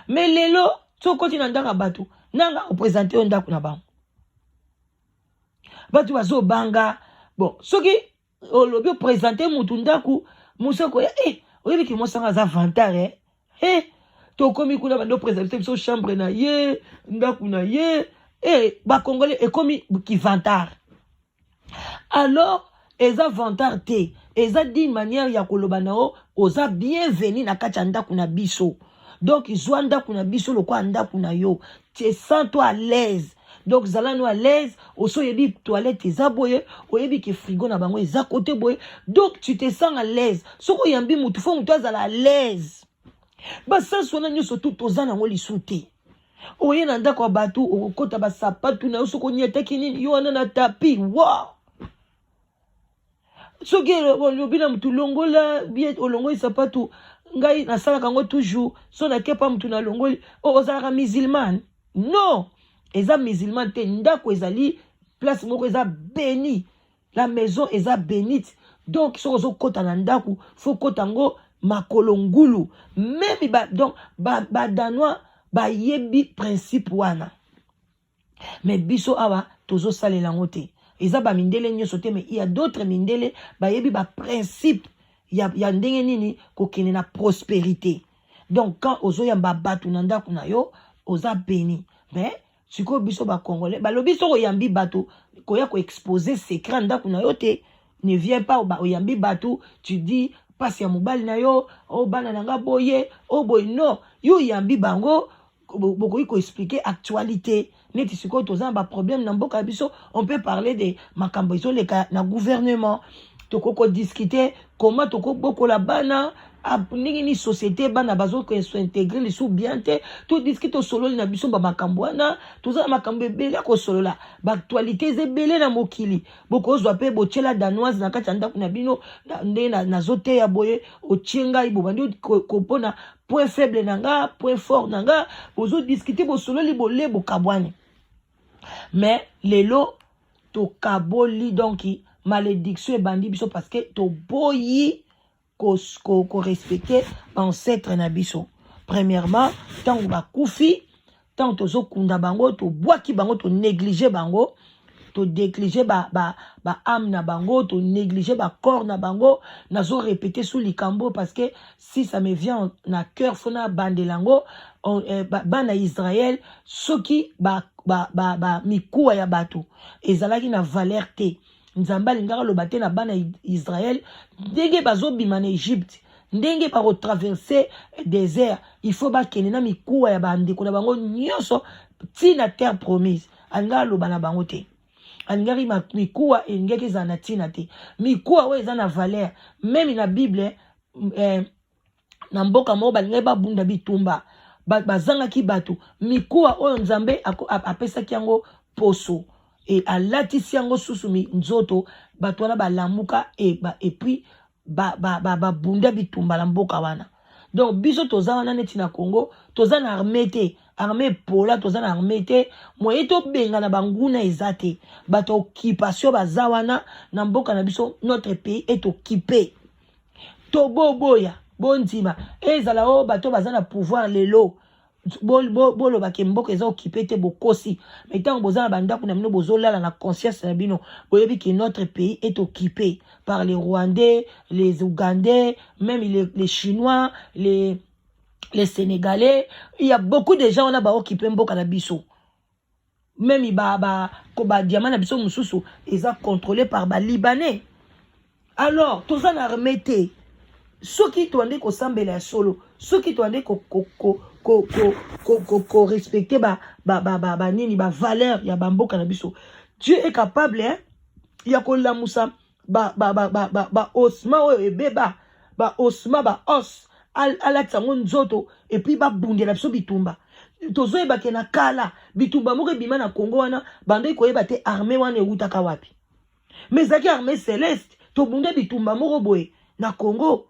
Mais lelo so okoti na ndako ya bato, nanga oprésenter yo ndako na bango, bato bazobanga. Bon, soki olobi oprésenter mutu ndako, mosu akoya oyebiki mwasanga aza vantard, tokomi kuna, bando oprésenter biso chambre na ye, ndako na ye. Bacongolais ekomi kivantard. Alors eza vantard te, eza d'une manière ya koloba na yo: oza bienvenu na kati ya ndako na biso. Donc zwa ndako na biso lokola ndako na yo, te sens toi à l'aise. Donc zala no à l'aise. Oso oyebi toilette eza boye, oyebi ke frigo na bango eza kote boye, donc tu te sens à l'aise. Soki oyambi mutu, faut mutu azala à l'aise. Basansi wana nyonso tu toza nango lisu te. Oye na ndako ya bato, okokota basapatu na yo, soki oniataki nini, yo wana na tapis wa. Soki olobi na mutu: "Longola bien", olongoli sapatu. Ngai nasalaka yango toujours. So nakepa mutu, nalongoli. Ozalaka musulmane? Non, eza musulman te. Ndako ezali place moko eza béni, la maison eza bénite. Donc soki ozokɔta na ndako, faut kɔta yango makolo ngulu même ba, donc badanois ba bayebi principe wana, mais biso awa tozosalela yango te. Eza bamindele nyonso te, mais il y a d'autres mindele bayebi baprincipe ya ndenge nini kokende na prospérité. Donc quand ozoyamba bato na ndako na yo, oza béni. Mais sikoyo biso bacongolais balobi soki oyambi bato, koya koexposer secret ndako na yo te. Ne viens pas, oyambi bato, tu dis mpasi ya mobali na yo, o bana na nga boye, o boye. Non, yo oyambi bango, bokoki koexpliquer actualité. Neti sikoyo toza na baproblème na mboka ya biso, on peut parler de makambo ezoleka na gouvernement, tokoki kodiscuter comment tokobokola bana, ndenge nini société bana bazokointégrer lisusu bien te. Todiscuter, tosololi na biso bamakambo wana. Toza na makambo ebele ya kosolola, baactualité eza ebele na mokili. Bokozwa mpe botiela danoise na kati ya ndako na bino. Ndenge nazoteya boye, otie ngai, bobandi kopona point faible na nga, point fort na nga, bozodiscuter, bosololi, bole bokabwani. Mais lelo tokaboli, donc malédiction ebandi biso, parce que toboyi korespecter baancêtre na biso. Premièrement, ntango bakufi, ntango tozokunda bango, tobwaki bango, tonégliger bango. Tonéglige ba, ba, ba âme na bango, tonéglige bacorps na bango. Nazo répéter su likambo parce que si ça me vient na cœur, faut na bandela yango. Bana Israel, soki ba, ba, ba, ba mikuwa ya bato ezalaki na valeur te, Nzambe alingaka aloba te na bana Israel ndenge bazobima na Egypte, ndenge bakotraverse désert, il faut bakende na mikuwa ya bandeko na bango nyonso ntina terre promise. Alingaka aloba na bango te, alingaki mikuwa elingaki ezala na ntina te. Mikuwa oyo eza na valeur, même na Bible, na mboka moko balingaki babunda bitumba, bazangaki bato. Mikuwa oyo Nzambe apesaki yango poso e alatisi yango susu nzoto, bato wana balamuka et puis babunda ba, ba, ba bitumba na mboka wana. Donc biso toza wana neti na Congo, toza na armée te, armée epola, toza na armée te. Moye tobenga na banguna eza te. Bato occupation baza wana na mboka na biso. Notre pays est occupé. Toboboya, bondima ezala oyo bato baza na pouvoir lelo, bolobaka mboka eza occupé te, bokosi. Mais ntango boza na bandako na bino, bozolala na conscience na bino, boyebi ke notre pays est occupé par les Rwandais, les Ougandais, même les Chinois, les Sénégalais. Il y a beaucoup de gens wana baoccupé mboka na biso. Même ba badiamant na biso mosusu eza contrôlé par Balibanais. Alors toza na armée te. Soki toande kosambela ya solo, soki toande korespecte banini, bavaleur ya bamboka na biso, Dieu est capable, hein, ya kolamusa baosma oyo ebeba, baosma, baos, alatisa yango nzoto et puis babundela biso bitumba. Tozoyeba ke na kala bitumba moko ebima na Congo wana, bandoi koyeba te armée wana ewutaka wapi, mais ezalaki armée céleste. Tobunda bitumba moko boye na Congo.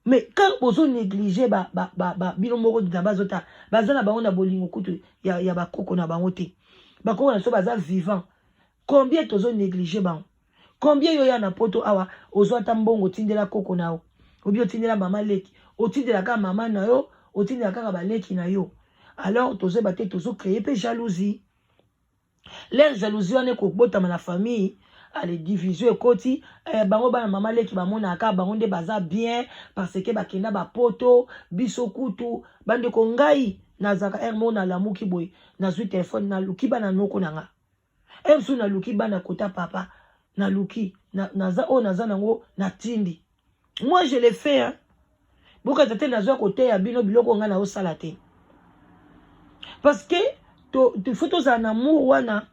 Mais quand bozo néglige ba, ba, ba, ba, bino moko, Nzambe azota baza na bango na bolingo kutu ya bakoko na bango te. Bakoko na biso baza vivant, combien tozo néglige bango? Combien yo ya na Poto awa ozwa ata mbongo otindela koko na yo, obi otindela mama leki, otindela kaka mama na yo, otindela kaka baleki na yo? Alors tozoyeba te, tozocréer mpe jalousie. Leur jalousie wana ekobotama na famille. Ale, division ekoti. Bango bana mama leki bamonaka bango nde baza bien parce que bakenda Bapoto. Biso kutu, bandeko, ngai nazalaka heure moko nalamuki boye, nazwi telefone, naluki bana noko na nga, heure mosusu naluki bana kota papa, naluki naza oyo naza nango, natindi. Moi, je le fais, hein. Bokata te, nazwa koteya bino biloko ngai naosala te, parce que to, faut tozala na amour wana,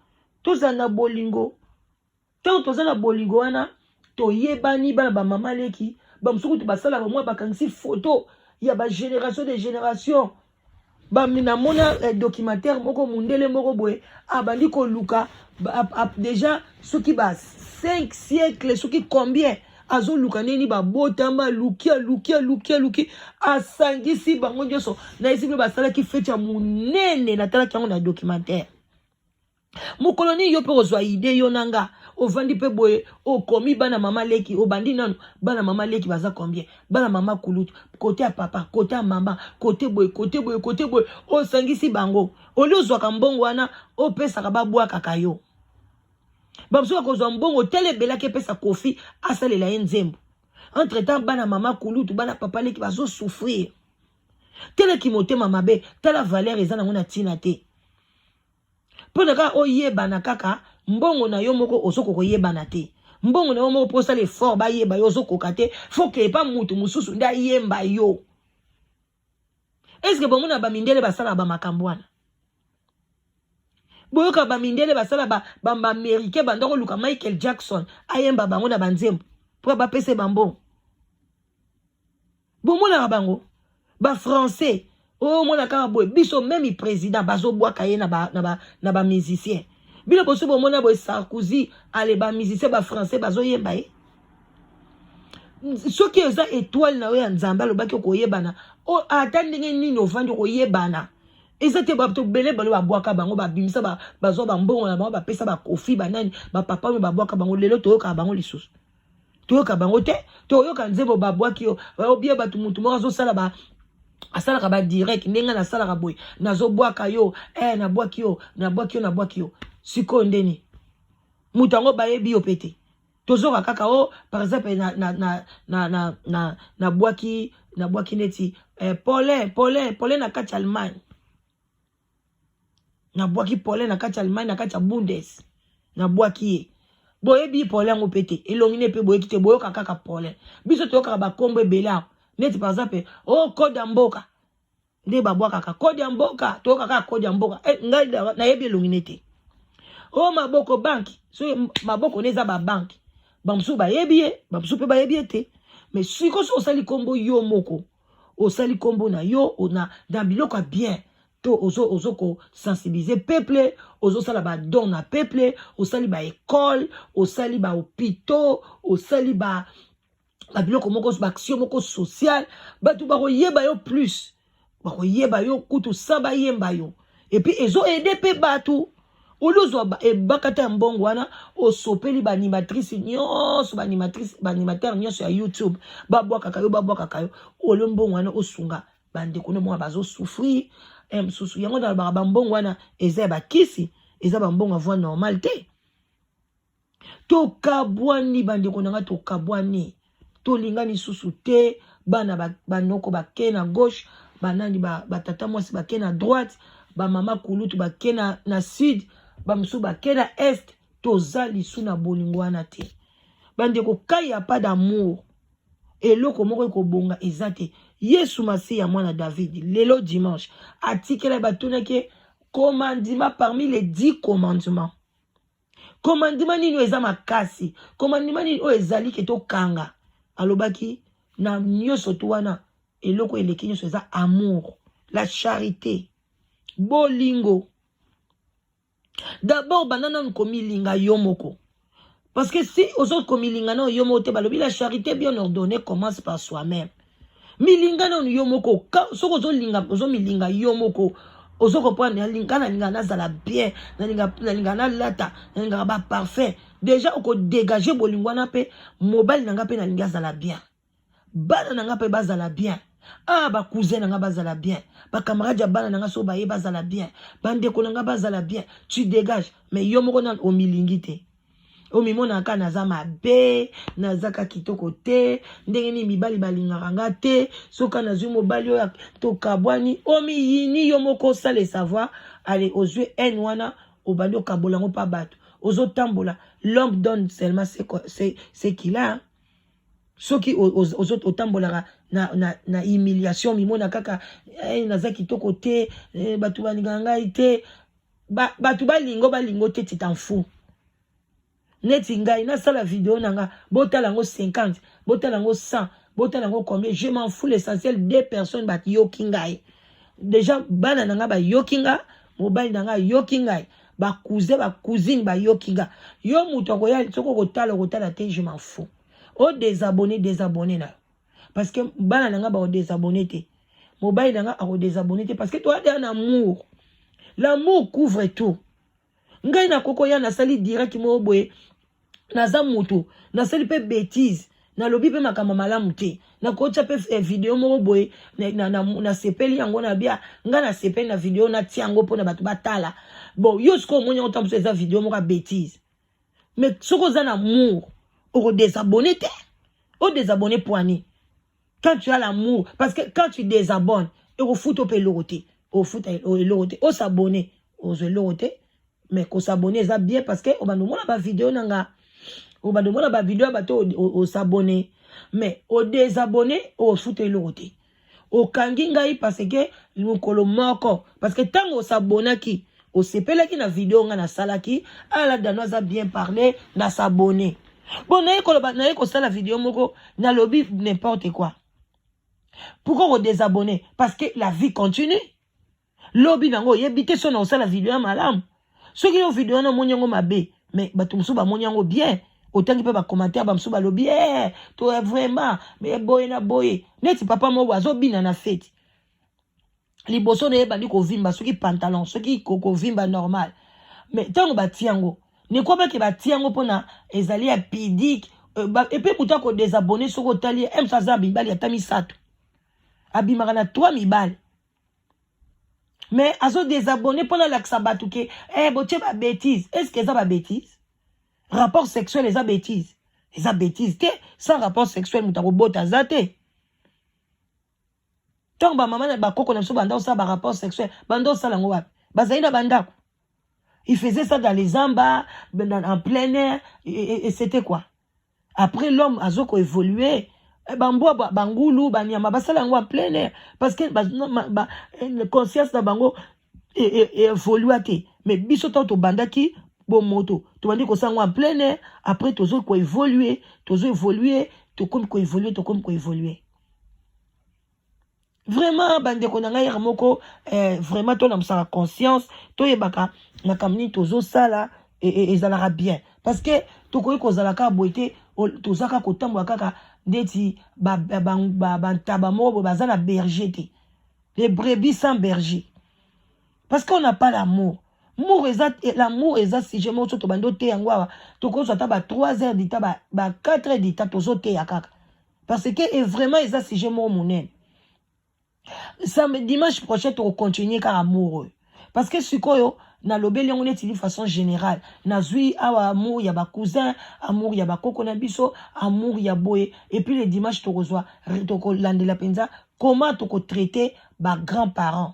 tozala na bolingo. Ntango toza na bolingo wana, toyebani bana bamama leki, bamosusu kutu basalaka mwa bakangisi photo ya bagénération de génération. Namona documentaire moko, mundele moko boye abandi koluka déjà soki ba 5 siècle, soki combien, azoluka nini babotama. Aluki, aluki, aluki, aluki, asangisi bango nyonso na esi mpe basalaki fête ya monene. Natalaki yango na documentaire. Mokolo nini yo mpe kozwa idée, yo na nga ovandi mpe boye, okomi bana mama leki, obandi nanu bana mama leki baza combien, bana mama kulutu, côté ya papa, côté ya mama, côté boye, côté boye, côté boye, osangisi bango. Oli ozwaka mbongo wana, opesaka, babwakaka yo. Bamosusu bakozwa mbongo tele ebelaki, epesa Kofi asalela ye nzembo. Entre temps, bana mama kulutu, bana papa leki bazosouffrir. Teleki motema mabe, tala valeur eza nango na ntina te. Mpo na kaka oyebana, kaka mbongo na yo moko ozokoka koyebana te. Mbongo na yo moko, mpo osala effort bayeba yo, ozokoka te. Faut que epa mutu mosusu nde ayemba yo. Est-ce bomona bamindele basalaka bamakambo wana? Boyoka, bamindele basala, baaméricain banda koluka Michael Jackson ayemba bango na banzembo mpo bapesa bambongo. Bomonaka bango bafrançais oyo, omona kaka boye. Biso même président bazobwaka ye na bamusicien. Bino boso bomona boye, Sarkozy ale, bamusicien bafrançais bazoyemba ye. Soki eza étoile na yo ya Nzambe alobaki okoyebana, ata ndenge nini ovandi, okoyebana. Eza te bato bele balo babwaka bango, babimisa, bazwa bambongo na bango, bapesa Bakofi, banani, bapapa oyo babwaka bango. Lelo toyokaka bango lisusu, toyoka bango te. Toyoka nzembo babwaki yo obie bato. Mutu moko azosala ba asalaka badirect ndenge nasalaka boye, nazobwaka yo, nabwaki yo, nabwaki yo, nabwaki yo. Sikoyo ndeni? Moto yango bayebi yo mpe te. Tozoka kaka o oh, par exemple na na na na na na nabwaki nabwaki neti eh, Paulin Paulin Paulin na kati ya Allemagne. Nabwaki Paulin na kati ya Allemagne, na kati ya Bundes. Nabwaki ye. Boyebi Paulin yango mpe te, elongi ne mpe boyeki te, boyoka kaka Paulin. Biso toyokaka bakombo ebele awa. Neti par exemple, oh code ya mboka. Nde babwakaka code ya mboka, toyoka kaka code ya mboka. Eh, ngai nayebi elongi ne te. Oh maboko banki, so maboko ne eza ba banki. Bamosusu bayebi ye, bamosusu mpe bayebi ye te. Mais sikoyo soki osali kombo yo moko, osali kombo na yo na, na biloko ya bien, to ozo ozo ko sensibiliser peuple, ozosala ba don na peuple, osali ba école, osali ba hôpitaux, osali ba ba biloko moko, ba action moko sociale, bato bakoyeba yo plus, bakoyeba yo kutu sa bayemba yo. Et puis ezo aider pe bato. Oli ozwa ebakata ya mbongo wana, osopeli ba animatrice nyonso, ba animatrice, ba animateur nyonso ya YouTube, babwakaka yo, babwakaka yo. Oli mbongo wana osunga bandeko no mwa bazo souffrir eh, mosusu yango nalobaka bambongo wana eza ya bakisi, eza bambongo ya voie normale te. Tokabwani bandeko na nga, tokabwani, tolingani lisusu te. Bana banoko bake na gauche, banani batata mwasi bake na droite, bamama kulutu bake na, na sud, bamosusu bake na est. Toza lisu na bolingo wana te bandeko. Kai ya pas d'amour, eloko moko ekobonga eza te. Yesu Masiya mwana David, lelo dimanche atikela batunaki commandement parmi les 10 commandements. Commandement nini oyo eza makasi? Commandement nini oyo ezali ke tokanga? Alobaki na nyonso tu wana, eloko eleki nyonso eza amour, la charité, bolingo. D'abord banda nanu komilinga yo moko. Parce que si ozo komilinga nanu yo moko te, balobi la charité bien ordonnée commence par soi-même. Milinga nanu yo moko, soki ozolinga, ozomilinga yo moko, ozo comprendre, nalinga, nalinga nazala bien, nalinga, nalinga nalata, nalingaka ba parfum. Déjà oko dégager bolingo wana pe mobali na nga pe nalingi azala bien. Bana na nga pe bazala bien. Ah, ba cousin na nga bazala bien. Ba camarade ya bana na nga so baye bazala bien. Bandeko na nga bazala bien. Tu dégages, mais yo moko nanu omilingi te. Omimonaka naza mabe, nazaka kitoko te, ndenge nini mibali balingaka nga te, soki nazwi mobali oyo tokabwani, omiyini yo moko osala savoir, allez ozwi haine wana, obandi okabola yango pa bato. Ozotambola, l'homme donne seulement ce qu'il a. Soki otambolaka na, na, na humiliation, mimona kaka eh, naza kitoko te, eh, bato balingaka ngai te, bato balingo balingo te, tu t'en fous. Neti ngai nasala video na nga, botala yango 50, botala yango 100, botala yango combien, je m'en fous. L'essentiel deux personnes bayoki ngai déjà, bana na nga bayoki nga, mobali na nga ayoki ngai, ba cousin, ba cousine bayoki nga. Yo moto akoya soki okotala, okotala te, je m'en fous. O désabonner, désabonner na yo, parce que bana na nga bakodésabonner te, mobali na nga akodésabonner te, parce que toza deya na amour. L'amour couvre tout. Ngai nakoki koya nasali direct moko boye, naza moto nasali mpe bêtise, nalobi mpe makambo malamu te, nakotia mpe video moko boye, nasepeli yango na bia ngai, nasepeli na video, natia yango mpona bato batala. Bon, yo sikoyo omoni yango, ntango mosusu eza video moko ya bêtise, mais soki oza na amour, okodésabonner te. Odésabonner poani quand tu as l'amour? Parce que quand tu désabonnes, ekofuta mpe eloko te, ofuta eloko te. Osabonner, ozwa eloko te. Mais kosabonner eza bien, parce que obanda omona bavideo na nga, obanda omona bavideo ya bato osabonner. Mais odésabonner, ofuta eloko te. Okangi ngai parce que mokolo moko, parce que ntango osabonaki, osepelaki na video nga nasalaki, ala dano aza bien parlé, nasabonner. Bon, naye koloba, naye kosala video moko, nalobi n'importe quoi. Pourquoi kodésabonner? Parce que la vie continue. Lobi nango oyebi te so na osala video ya malamu. Soki yo video wana omoni yango mabe, mais bato mosusu bamoni yango bien, otangi mpe bacommentaire, bamosusu balobi eh, to vraiment mais boye na boye. Neti papa moko azobina na feti, liboso na ye bandi kovimba, soki pantalon, soki kovimba normal, mais ntango batia yango nekwabaki, batia yango mpona ezali ya pudique. Et puis moto akodésabonner, soki otali ye mosu aza mibali ata misato, abimaka na trois mibali, mais azodésabonner mpona alakisa bato ke eh, botie babêtise. Est ce que eza babêtise? Rapport sexuel eza bêtise, eza bêtise te. Sans rapport sexuel, moto akobota aza te. Ntango bamama na bakoko na biso banda kosala barapport sexuel, banda kosala yango wapi? Bazali na bandako. Il faisait ça dans les zamba, en plein air, et c'était quoi? Après, l'homme azo koévoluer. Bambwa, bangulu, banyama basala yango en plein air parce que ba, ba, conscience na bango évolua te. Mais biso, ntango tobandaki bomoto, tobandi kosala yango en plein air. Après, tozo koévoluer, tozo évoluer, tokomi koévoluer, tokomi koévoluer. Vraiment, bandeko na ngai yaka moko, vraiment tolamusaka conscience, toyebaka makambo nini tozosala. Ezalaka bien parce que tokoki kozala kaka boye te. Toza kaka kotambola kaka ndeti bantaba moko boye baza na berger te, les brebis sans berger, parce qu'on n'a pas l'amour. Mour eza, l'amour eza sujet moko so tobandi oteya yango awa, tokozwa ata ba 3 heures dita, ba 4 heures dita, tozoteya kaka parce que e vraiment eza sujet moko monene. Dimanche prochain tokocontinue kaka amour oyo, parce que sikoyo nalobeli yango neti de façon générale. Nazwi awa amour ya bacousin, amour ya bakoko na biso, amour ya boye. Et puis le dimanche tokozwa, tokolandela mpenza comment tokotraite bagrands parents,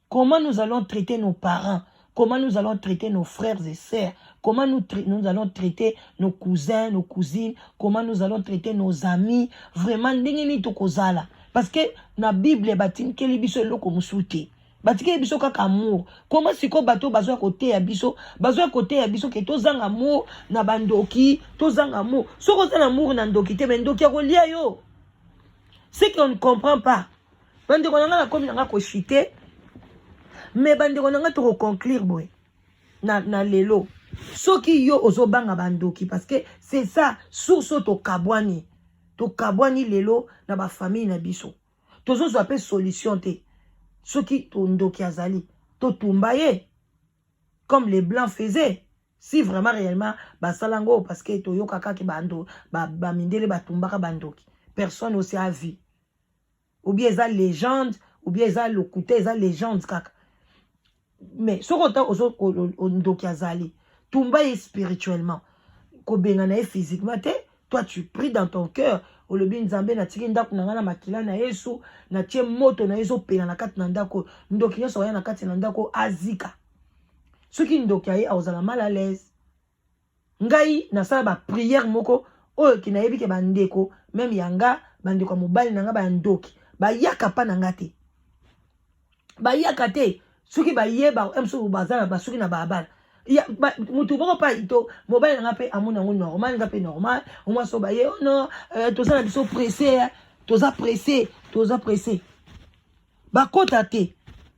comment nous allons traiter nos parents, comment nous allons traiter nos frères et sœurs, comment nous allons traiter nos cousins, nos cousines, comment nous allons traiter nos amis. Vraiment, ndenge nini tokozala, parce que na Bible batinkeli biso eloko mosusu te, batikeli biso kaka amour. Koma sikoyo bato bazwa koteya biso, bazwa koteya biso ke tozanga amour na bandoki, tozanga amour. Soki oza na amour na ndoki te, me ndoki akolia yo. Ce qu'on ne comprend pas, bandeko na ngai, nakomi na ngai kochuter. Me bandeko na ngai, tokoconclure boye na lelo. Soki yo ozobanga bandoki, parce que c'est ça source oyo tokabwani, tokabwani lelo na bafamille na biso, tozozwa mpe solution te. Soki ndoki azali, totumba ye comme les Blancs faisaient, si vraiment réellement basala yango, parce que toyoka kaka bando bamindele batumbaka bandoki. Personne aussi a vu, ou bien eza légende, ou bien eza lokuta, eza légende kaka. Mais soki ota ndoki azali, tumba ye spirituellement, kobengana ye physiquement te. Toi, tu pries dans ton cœur, olobi: "Nzambe, natiki ndako na ngai na makila na Yesu, natie moto na ye ezopela na kati na ndako. Ndoki nyonso aya na kati na ndako azika." Soki ndoki aye, akozala mal à l'aise. Ngai nasala baprière moko oyo ke nayebi ke bandeko même ya nga, bandeko ya mobali na nga, bandoki bayaka mpa na nga te, bayaka te. Soki bayeba mosusu baza na basuki na balabala, mutu moko mpa to mobali na nga mpe amoni yango normal, nga mpe normal. Omwasi oyo baye, oh non, toza na biso pressé, toza pressé, toza pressé, bakota te,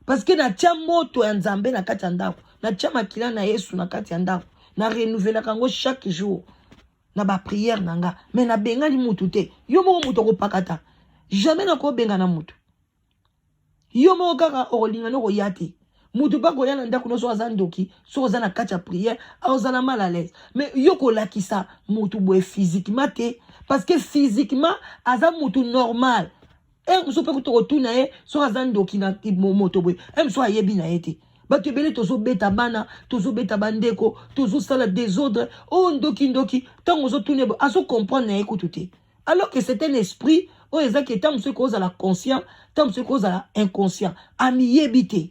parce que natia moto ya Nzambe na kati ya ndako, natia makila na Yesu na kati ya ndako, na renouvelaka yango chaque jour na baprière na nga. Me nabengani mutu te. Yo moko moto akopakata, jamais nakobengana mutu. Yo moko kaka okolinga no koya te. Mutu mpe akoya na ndako nyonso aza ndoki. Soki oza na kati ya prière, aozala mal à l'aise. Mais yo kolakisa mutu boye physiquement te, parce que physiquement aza mutu normal. E mosusu mpe kuta kotuna ye soki aza ndoki na moto boye, e mosusu ayebi na ye te. Bato ebele tozobeta bana, tozobeta bandeko, tozosala désordre. Oyo ndoki, ndoki. Ntango ozotuna ye, azocomprendre na ye kutu te, alors que c'est un esprit oyo ezaki ntango mosusu ekozala conscient, ntango mosusu ekozala inconscient, amiyebi te.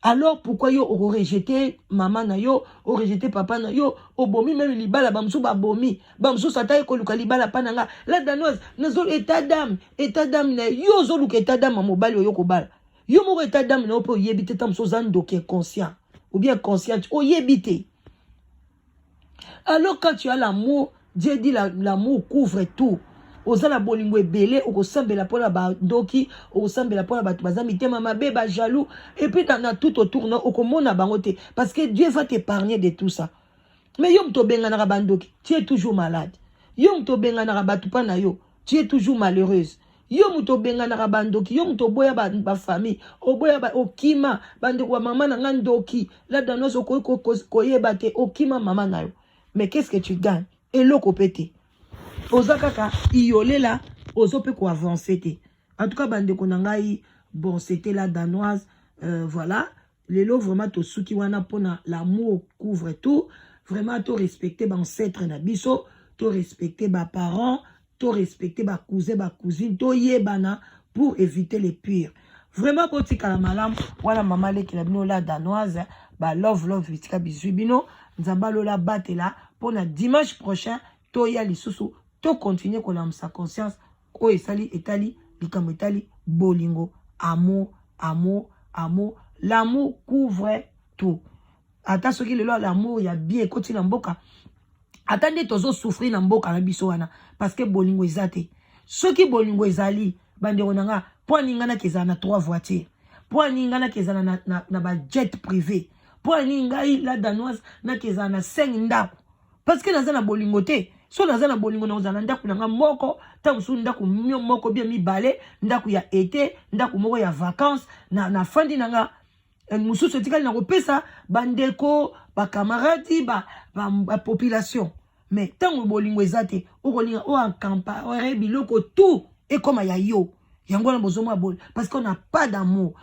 Alors pourquoi yo okorejeter mama na yo, orejeter papa na yo, obomi même libala? Bamosusu babomi, bamosusu ata ye koluka libala mpa na nga, la Danoise, nazo état d'âme, état d'âme na yo. Ozoluka état d'âme ya mobali oyo kobala, yo moko état d'âme na yo mpe oyebi te. Ta mosusu oza ndoki inconscient ou bien consciente, oyebi te. Alors quand tu as l'amour, Dieu dit l'amour couvre tout. Oza na bolingo ebele, okosambela mpona bandoki, okosambela mpona bato baza mitema mabe, bajaloux, et puis na tout autour na okomona bango te, parce que Dieu va t'épargner de tout ça. Mais yo moto obenganaka bandoki, tu es toujours malade. Yo moto obenganaka bato mpa na yo, tu es toujours malheureuse. Yo moto obenganaka bandoki, yo moto oboya bafamille, oboya, okima bandeko bamama na nga ndoki, la Danoise, okoki koyeba te, okima mama na yo. Mais qu'est-ce que tu gagnes? Eloko mpe te. Oza kaka iyolela, ozo mpe koavance te. En tout cas, bandeko na ngai, bon, c'était la Danoise. Voilà, lelo vraiment tosuki wana mpona l'amour couvre tout. Vraiment to respecter ba ancêtres na biso, to respecter ba parents, to respecter ba cousins, ba cousines, toyebana pour éviter les pires. Vraiment botikala malamu. Wana mama leki na bino la Danoise, ba love love bitika bizwi bino. Nzambe alola batela mpona dimanche prochain toya lisusu to continuer kolamusa conscience oyo esali etali likambo etali bolingo, amour, amour, amour. L'amour couvre tout. Ata soki lelo l'amour ya bien ekoti na mboka, ata nde tozosouffrir na mboka na biso wana, parce que bolingo eza te. Soki bolingo ezali, bandeko na nga, mpo aninga naki ezala na trois voitures, mpo aninga naki ezala na bajet privé, mpo ani ngai la Danoise naki ezala na 5 ndako, parce que naza na bolingo te. So naza na bolingo, nakozala na ndako na nga moko, ntango mosusu ndako moko bien mibale, ndako ya été, ndako moko ya vacance, nafandi na nga, mosusu etikali na kopesa bandeko, bakamaradi, bapopulation ba, ba Mais ntango bolingo eza te, okolinga oyo accaparer biloko tout, ekóma ya yo. Yango wana bozomona boye, parce qu'on n'a pas d'amour.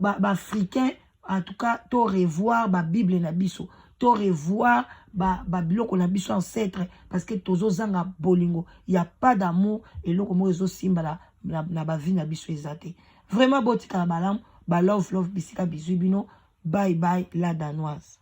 Baafricain ba en tout cas, to revoir babible na biso, to revoir babiloko ba na biso ancêtre, parce que tozozanga bolingo, ya pas d'amour. Eloko moko ezosimba na bavie na biso eza te. Vraiment botikala malamu, balove love bisika bizwi bino. Bye bye, la Danoise.